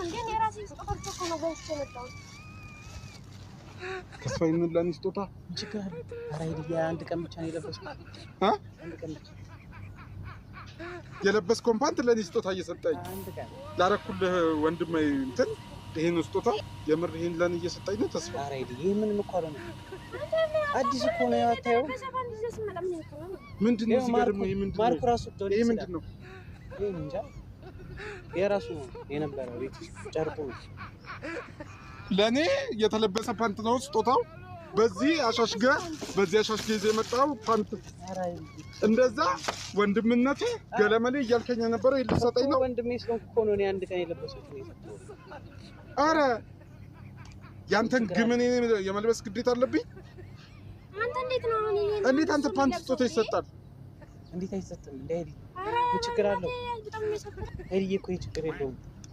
እንዴ? እኔ የራሴን ስጦታ ብቻ እኮ ነው ገዝቼ የመጣሁት። ተስፋ ይህንን ለእኔ ስጦታ ምን ችግር አለ? ኧረ ሄድዬ አንድ ቀን ብቻ ነው የለበስኩት። እ? አንድ ቀን ብቻ። የለበስከውን ፓንት ለእኔ ስጦታ እየሰጠኝ አንድ ቀን። ላረኩልህ ወንድሜ እንትን ይህን ስጦታ የምር ይህን ለእኔ እየሰጠኝ ነው ተስፋ? ኧረ ሄድዬ ይህ ምንም እኮ አልሆነም። አዲስ እኮ ነው አታየውም? ከዛ ፓንት ይዘህ ስትመጣ ምን ያክል ነው? ምንድን ነው ይኸው እዚህ ጋር ደግሞ ይሄ ምንድን ማርኩ ነው? ራሱ እንደሆነ ይሄ ይችላል። ምንድን ነው? ይሄ እንጃ የራሱ ነው የነበረው ቤት ውስጥ ጨርቁ ነው። ለእኔ የተለበሰ ፓንት ነው ስጦታው። በዚህ አሻሽገህ ይዘህ የመጣው ፓንት ኧረ ሄድዬ እንደዛ ወንድምነቴ ገለመሌ እያልከኝ የነበረው ይሄን ልትሰጠኝ ነው? ወንድሜ ስለሆንኩ እኮ ነው እኔ አንድ ቀን የለበስኩት ነው የሰጠሁት። አረ ያንተን ግምን የመልበስ ግዴታ አለብኝ? አንተ እንዴት ነው አሁን ይሄን እንዴት አንተ ፓንት ስጦታ ይሰጣል? እንዴት አይሰጥም? እንደ ሄድዬ ኧረ ምን ችግር አለው? በጣም የሚያሳፍር። ሄድዬ እኮ ይሄ ችግር የለውም።